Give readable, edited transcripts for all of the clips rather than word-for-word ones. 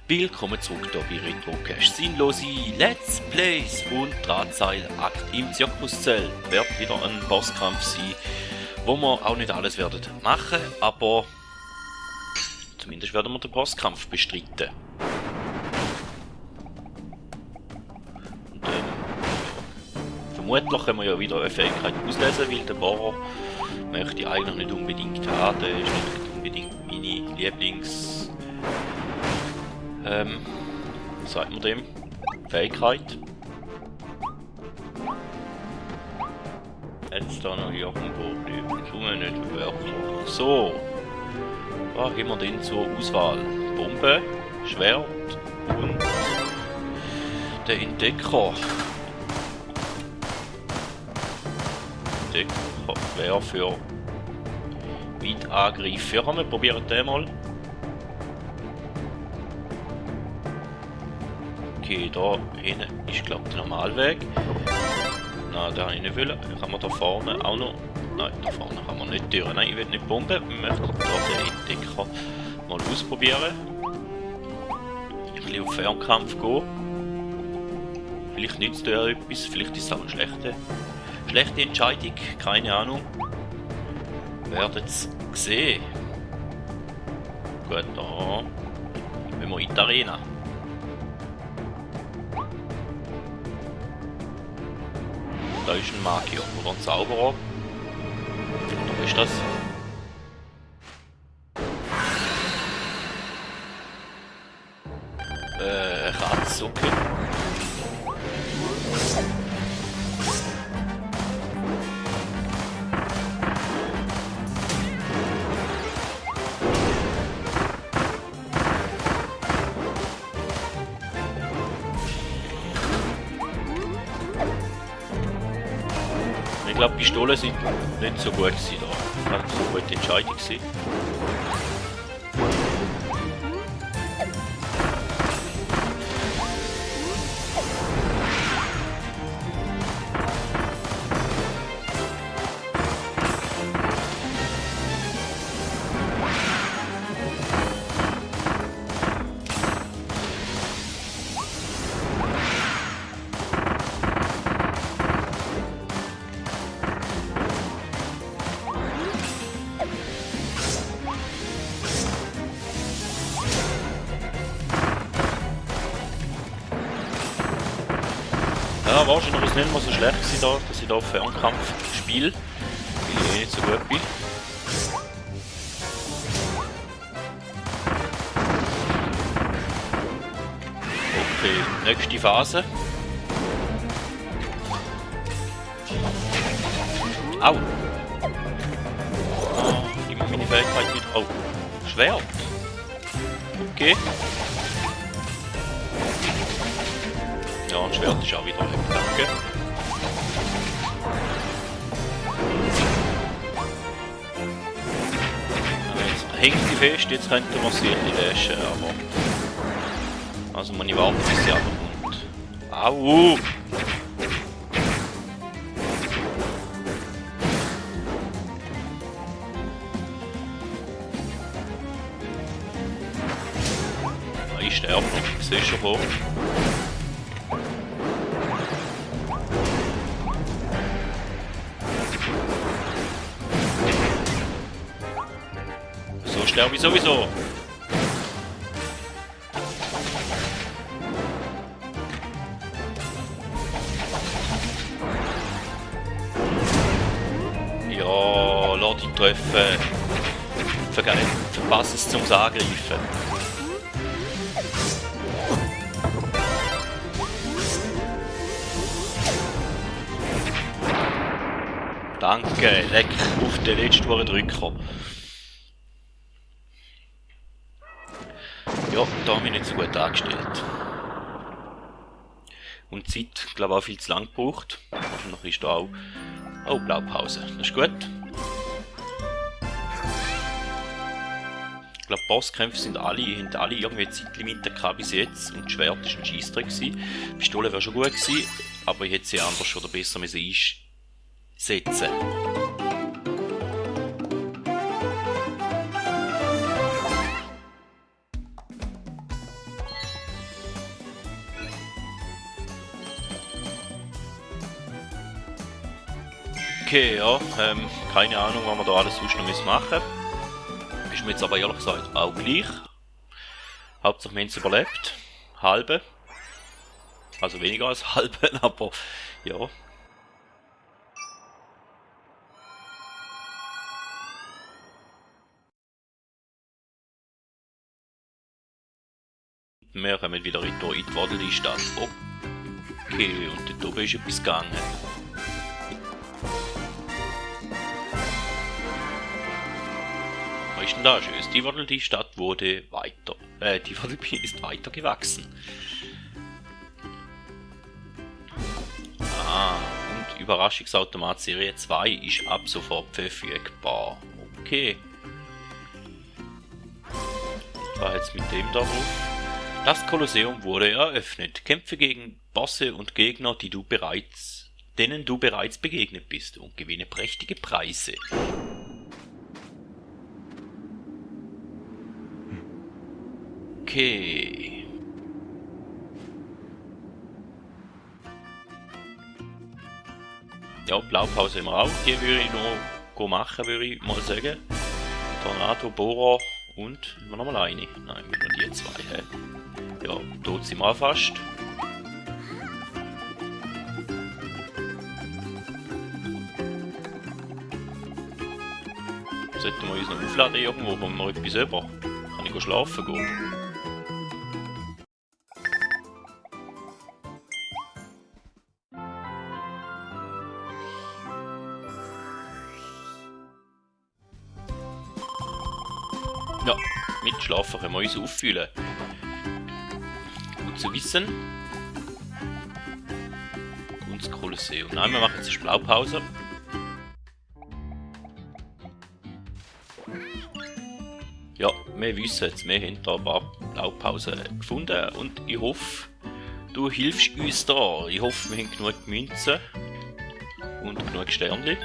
Willkommen zurück hier bei Retrocast. Sinnlose Let's Plays und Drahtseilakt im Zirkuszelt wird wieder ein Bosskampf sein, wo wir auch nicht alles werden machen, aber zumindest werden wir den Bosskampf bestreiten. Und, vermutlich können wir ja wieder eine Fähigkeit auslesen, weil der Bohrer möchte ich eigentlich nicht unbedingt haben. Der ist nicht unbedingt meine Lieblings... sagt man dem? Fähigkeit. Jetzt da noch irgendwo die Zunge nicht wirklich. So. Da haben wir den zur Auswahl. Bombe, Schwert und der Entdecker. Entdecker wäre für weit Angreifer. Wir probieren den mal. Okay, da hinten ist glaube ich der Normalweg. Nein, da habe ich nicht wollen. Kann man da vorne auch noch... Nein, da vorne kann man nicht durch. Nein, ich will nicht bomben. Ich möchte da den Entdecker mal ausprobieren. Ein bisschen auf Fernkampf gehen. Vielleicht nützt er etwas, vielleicht ist es auch eine schlechte Entscheidung. Keine Ahnung. Werdet es sehen. Gut, da gehen wir in die Arena. Da ist ein Magier oder ein Zauberer. Was ist das? Ratz, okay. Ich glaube, Pistolen sind nicht so gut gewesen da. Das war eine gute Entscheidung gewesen. Ja, wahrscheinlich ist es nicht mehr so schlecht gewesen, da, dass ich da auf Fernkampf spiele, weil ich nicht so gut bin. Okay, nächste Phase. Au! Ah, immer meine Fähigkeit wieder. Oh, Schwert. Okay. Ja, ein Schwert ist auch wieder weg, danke. Jetzt hängt sie fest, jetzt könnte man sie löschen, aber... Also muss ich warten, bis sie runterkommt. Au! Ich sterbe noch, ich sehe schon vor. Sterbe ich sowieso. Ja, lass dich treffen. Verpass es zum Angreifen. Danke, leck auf den letzten Drücker. Ja, da habe ich nicht so gut angestellt. Und die Zeit, glaube ich, auch viel zu lang gebraucht. Wahrscheinlich ist da auch... Oh, Blaupause. Das ist gut. Ich glaube, Bosskämpfe haben alle irgendwie Zeitlimite gehabt bis jetzt. Und das Schwert war ein Scheissdreck. Die Pistole wäre schon gut gewesen, aber ich hätte sie anders oder besser einsetzen. Okay, ja, keine Ahnung, was wir da alles sonst noch machen müssen. Ist mir jetzt aber ehrlich gesagt auch gleich. Hauptsache wir haben es überlebt. Halbe. Also weniger als halbe, aber ja. Wir kommen wieder in die Waddeli-Stadt. Okay, und dort oben ist etwas gegangen. Was ist denn da schön? Die Waddeli-Stadt wurde weiter. Die Waddeli ist weiter gewachsen. Ah, und Überraschungsautomat Serie 2 ist ab sofort verfügbar. Okay. Was jetzt mit dem da drauf? Das Kolosseum wurde eröffnet. Kämpfe gegen Bosse und Gegner, denen du bereits begegnet bist, und gewinne prächtige Preise. Okay. Ja, Blaupause haben wir auch. Die würde ich noch machen, würde ich mal sagen. Tornado, Bohrer und immer noch mal eine. Nein, nur die zwei. Ja, tot sind wir auch fast. Sollten wir uns noch aufladen irgendwo, kommen wir etwas über. Kann ich schlafen gehen? Ja, mit Schlafen können wir uns auffüllen. Gut zu wissen. Und das Kolosseum. Nein, wir machen jetzt eine Blaupause. Ja, wir wissen jetzt, wir haben da ein paar Blaupausen gefunden und ich hoffe, du hilfst uns da. Ich hoffe, wir haben genug Münzen und genug Sternchen.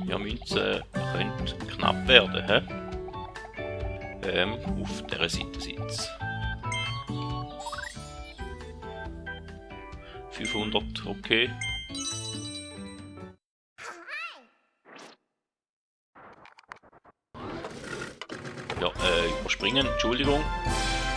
Ja, Münzen können knapp werden, hä? Auf dieser Seite sind es 500, okay. Ja, überspringen, Entschuldigung.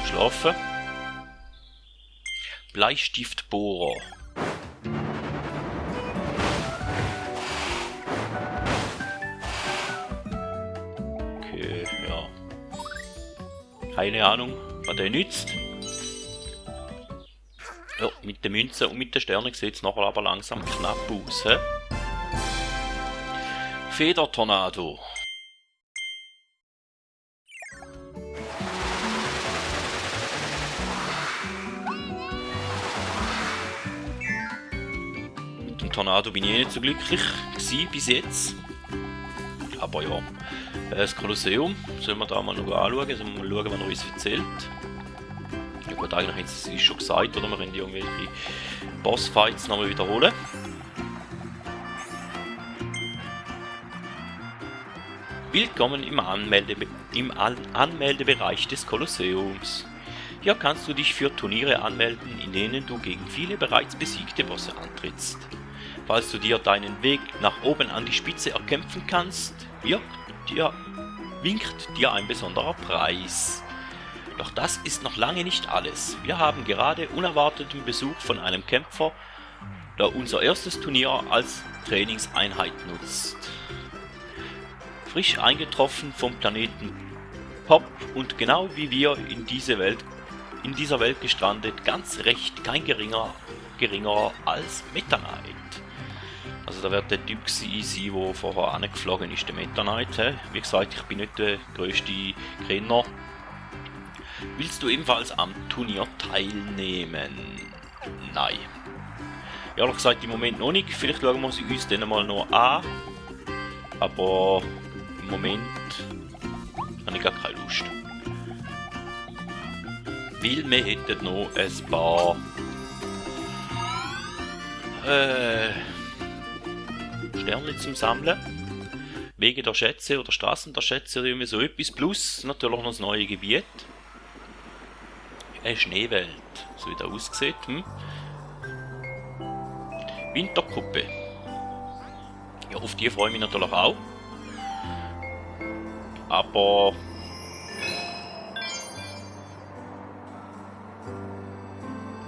Schlafen. Bleistiftbohrer. Okay, ja. Keine Ahnung, was der nützt. Ja, mit den Münzen und mit den Sternen sieht es nachher aber langsam knapp aus. He? Federtornado. Mit dem Tornado bin ich nicht so glücklich gewesen bis jetzt. Aber ja, das Kolosseum sollen wir da mal noch anschauen, sollen wir mal schauen, was er uns erzählt. Ja gut, eigentlich hat es schon gesagt, oder? Wir können irgendwelche Bossfights nochmal wiederholen. Willkommen im Anmeldebereich des Kolosseums. Hier kannst du dich für Turniere anmelden, in denen du gegen viele bereits besiegte Bosse antrittst. Falls du dir deinen Weg nach oben an die Spitze erkämpfen kannst, winkt dir ein besonderer Preis. Doch das ist noch lange nicht alles. Wir haben gerade unerwarteten Besuch von einem Kämpfer, der unser erstes Turnier als Trainingseinheit nutzt. Frisch eingetroffen vom Planeten Pop und genau wie wir in dieser Welt gestrandet, ganz recht kein geringerer als Meta Knight. Also da wird der Typ sein, der vorher angeflogen ist, der Meta Knight. Wie gesagt, ich bin nicht der grösste Kenner. Willst du ebenfalls am Turnier teilnehmen? Nein. Ehrlich gesagt im Moment noch nicht. Vielleicht schauen wir sie uns dann mal noch an. Aber im Moment habe ich gar keine Lust. Weil wir hätten noch ein paar Sterne zum Sammeln. Wege der Schätze oder Straßen der Schätze oder irgendwie so etwas. Plus natürlich noch das neue Gebiet. Eine Schneewelt, so wie das aussieht. Winterkuppe. Ja, auf die freue ich mich natürlich auch. Aber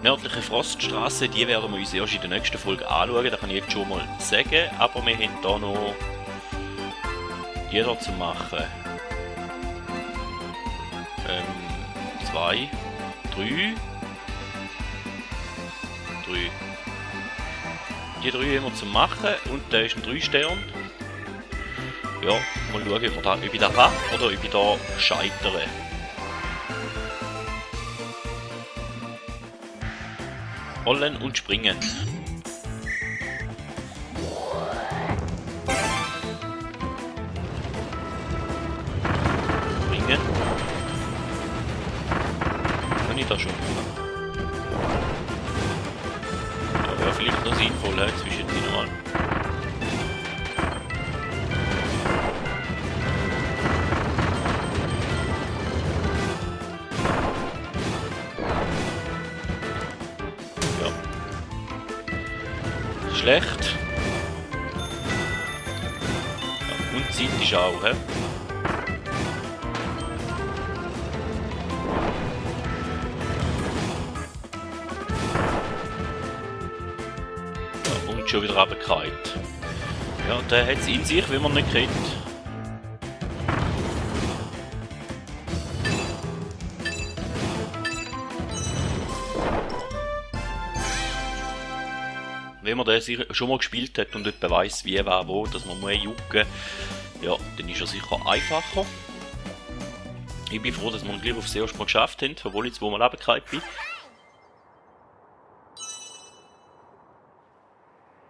nördliche Froststraße, die werden wir uns erst in der nächsten Folge anschauen, das kann ich jetzt schon mal sagen. Aber wir haben hier noch jeder zu machen. 2, 3. Die 3 haben wir zu machen und der ist ein 3 Stern. Ja, mal schauen, ob ich da habe oder ob ich da scheitere. Rollen und springen. Springen. Kann ich das schon machen? Ja, wäre vielleicht noch sinnvoll, zwischen den mal. Schlecht. Ja, und Zeit ist auch, he? Ja, und schon wieder runtergefallen. Ja, der hat es in sich, wie man nicht kennt. Wenn man den schon mal gespielt hat und nicht weiss, wie, wer, wo, dass man muss jucken, ja, dann ist er sicher einfacher. Ich bin froh, dass wir ihn gleich aufs erste Mal geschafft haben, obwohl ich 2 Mal runtergefallen bin.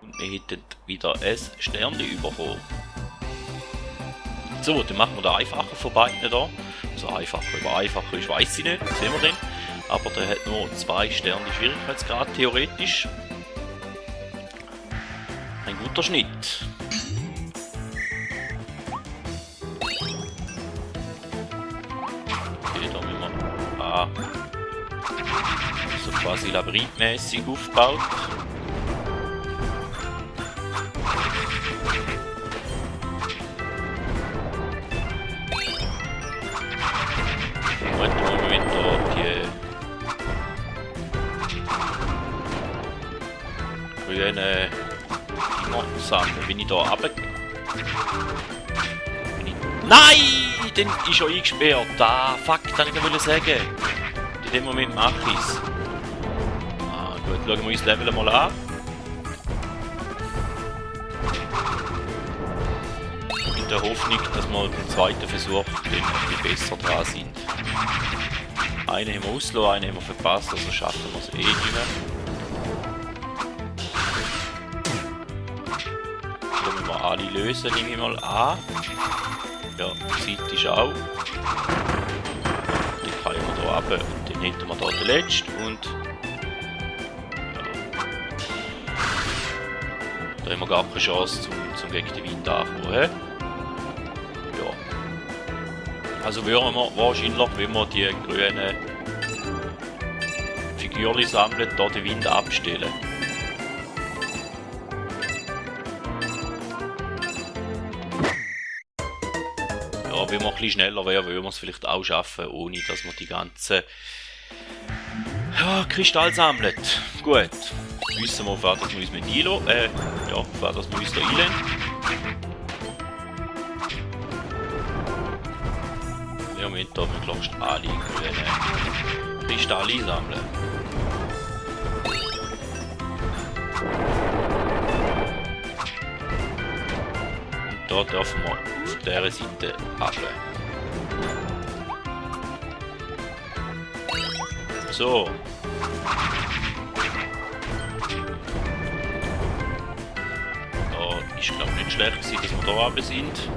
Und wir hätten wieder ein Sternchen bekommen. So, dann machen wir den einfacher von beiden da. Also einfacher über einfacher ist, weiss ich nicht, sehen wir den. Aber der hat nur 2 Sterne Schwierigkeitsgrad, theoretisch. Ein guter Schnitt. Okay, da müssen wir so quasi labyrinthmäßig aufgebaut. Moment, die grüne sammeln. Bin ich da runter? Nein! Dann ist er eingesperrt. Ah, fuck, das wollte ich sagen. In dem Moment mache ich es. Ah, gut, schauen wir uns das Level mal an. Mit der Hoffnung, dass wir beim zweiten Versuch dann ein bisschen besser dran sind. Einen haben wir ausgelassen, einen haben wir verpasst, also schaffen wir es eh nicht mehr. Alle lösen, nehme ich mal an. Ja, die Zeit ist auch. Dann kann ich hier runter und dann hätten wir hier den letzten und ja. Da haben wir gar keine Chance zum gegen den Wind ankommen. Ja. Also würden wir wahrscheinlich, wenn wir die grünen Figürchen sammeln, hier den Wind abstellen. Wenn wir ein bisschen schneller wären, würden wir es vielleicht auch schaffen, ohne dass wir die ganzen Kristalle sammeln. Gut, jetzt wissen wir, auf was wir uns einlassen. Ja, auf was wir uns da einlassen. Im Moment da wir glaubst alle grünen Kristalle sammeln. Und da dürfen wir auf dieser Seite runter. So. Da ist glaube ich nicht schlecht gewesen, dass wir da runter sind.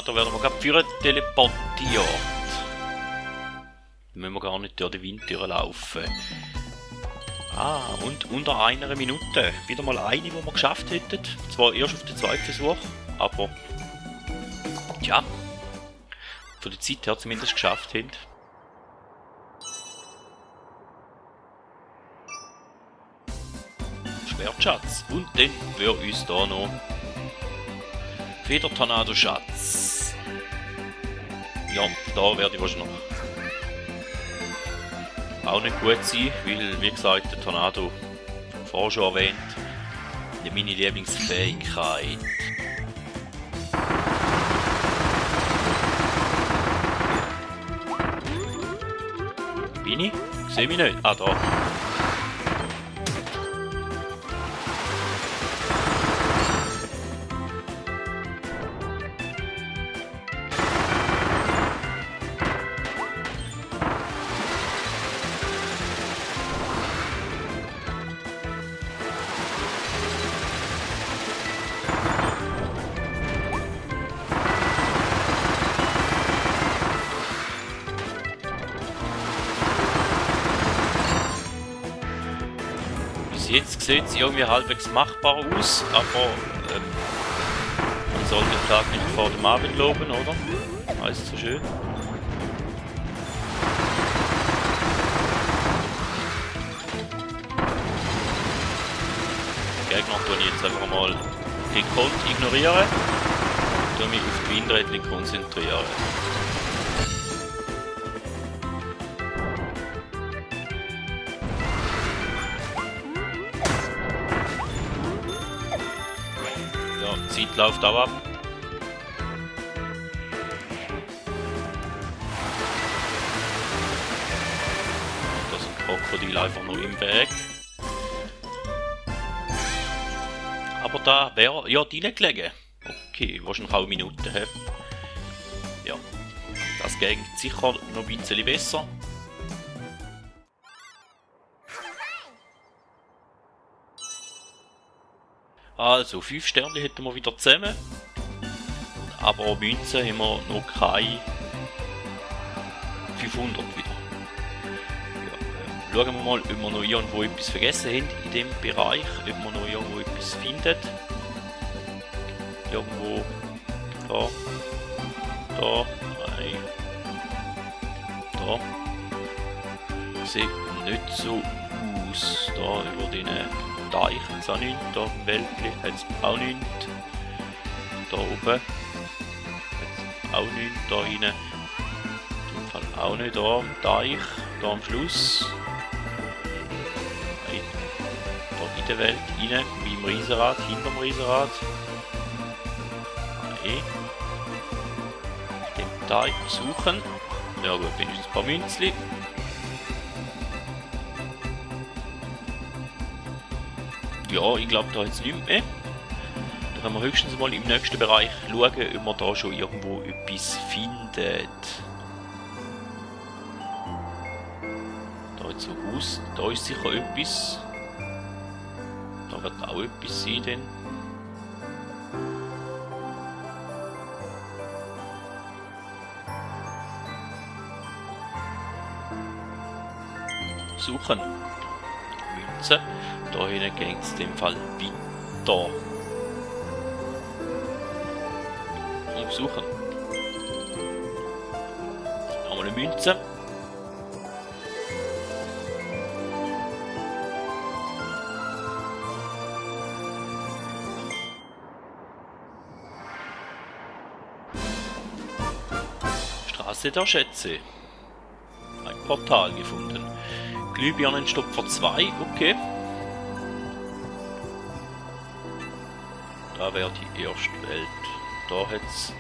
Tornado werden wir gerade für teleportiert. Dann müssen wir gar nicht durch die Windtür laufen. Ah, und unter einer Minute. Wieder mal eine, die wir geschafft hätten. Zwar erst auf den zweiten Versuch, aber... Tja. Von der Zeit her zumindest geschafft haben. Schwertschatz. Und dann wäre uns da noch Federtornado-Schatz. Ja, da werde ich wahrscheinlich auch nicht gut sein, weil, wie gesagt, der Tornado, vorher schon erwähnt, meine Lieblingsfähigkeit. Bin ich? Sehe mich nicht. Ah, da. Jetzt sieht es irgendwie halbwegs machbar aus, aber man soll den Tag nicht vor dem Abend loben, oder? Heißt so schön. Gegner tue ich jetzt einfach mal gekonnt ignorieren und mich auf die Windrädchen konzentrieren. Die Zeit läuft auch ab. Da ist ein Krokodil einfach nur im Weg. Aber da wäre ja drinnen gelegen. Okay, wahrscheinlich auch eine Minute. He? Ja, das geht sicher noch ein bisschen besser. Also, 5 Sterne hätten wir wieder zusammen. Aber Münzen haben wir noch keine 500 wieder. Ja, schauen wir mal, ob wir noch irgendwo etwas vergessen haben in dem Bereich. Ob wir noch irgendwo etwas finden. Irgendwo. Da. Da. Nein. Da. Sieht nicht so aus. Da über den Teich hat es auch nichts, da im Wäldchen hat es auch nichts. Da oben hat es auch nichts, da rein. In dem Fall auch nicht, da am Teich, da am Schluss. Nein. Da in der Welt, rein, wie im Riesenrad, hinterm Riesenrad. Nein. Den Teich suchen. Ja gut, wenigstens ein paar Münzli. Ja, ich glaube, da hat es nichts mehr. Da können wir höchstens mal im nächsten Bereich schauen, ob wir da schon irgendwo etwas finden. Da hat so Haus, da ist sicher etwas. Da wird auch etwas sein. Denn. Suchen. Münzen. Da hinten geht es in dem Fall weiter. Und suchen. Nochmal eine Münze. Straße der Schätze. Ein Portal gefunden. Glühbirnenstopfer 2, okay. Da wäre die erste Welt. Da hat es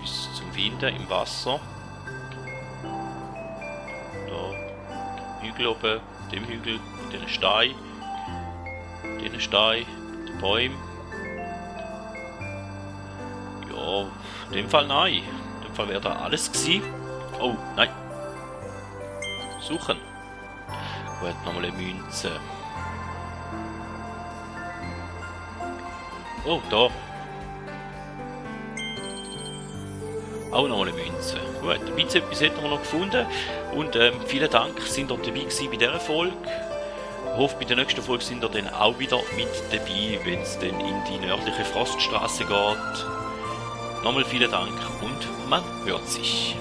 bis zum Finden im Wasser. Da Hügel oben, dem Hügel, den Stein, den Bäumen. Ja, in dem Fall nein. In dem Fall wäre da alles gewesen. Oh, nein. Suchen. Gut, nochmal eine Münze. Oh, da. Auch noch eine Münze. Gut, ein bisschen etwas hätten wir noch gefunden. Und vielen Dank, sind ihr dabei gewesen bei dieser Folge. Ich hoffe, bei der nächsten Folge sind ihr dann auch wieder mit dabei, wenn es dann in die nördliche Froststraße geht. Nochmal vielen Dank und man hört sich.